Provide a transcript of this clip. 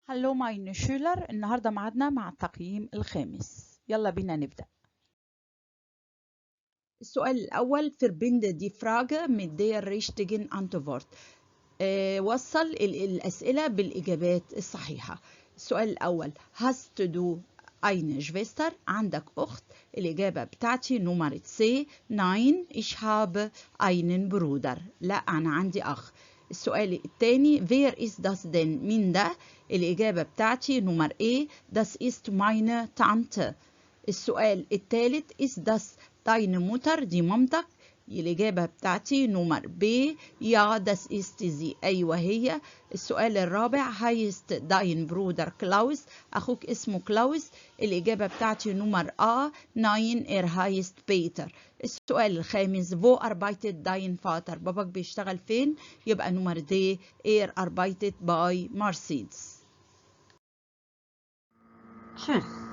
Hallo meine Schüler، النهاردة معادنا مع التقييم الخامس. يلا بينا نبدأ. السؤال الأول: Verbinde die Frage mit der richtigen Antwort. وصل الأسئلة بالإجابات الصحيحة. السؤال الأول: Hast du eine Schwester؟ عندك أخت؟ الإجابة بتاعتي Nummer C: Nein, ich habe einen Bruder. لا، أنا عندي أخ. السؤال الثاني: Wer ist das denn؟ مين ده؟ الإجابة بتاعتي Nummer A: Das ist meine Tante. السؤال الثالث: Ist das deine Mutter؟ دي مامتك؟ الإجابة بتاعتي Nummer B: Ja, das ist sie. أيوة هي. السؤال الرابع: Heißt dein Bruder Klaus؟ أخوك اسمه كلاوس؟ الإجابة بتاعتي Nummer A: Nein, er heißt Peter. السؤال الخامس: Wo arbeitet dein Vater؟ باباك بيشتغل فين؟ يبقى Nummer D: Er arbeitet bei Mercedes. Tschüss.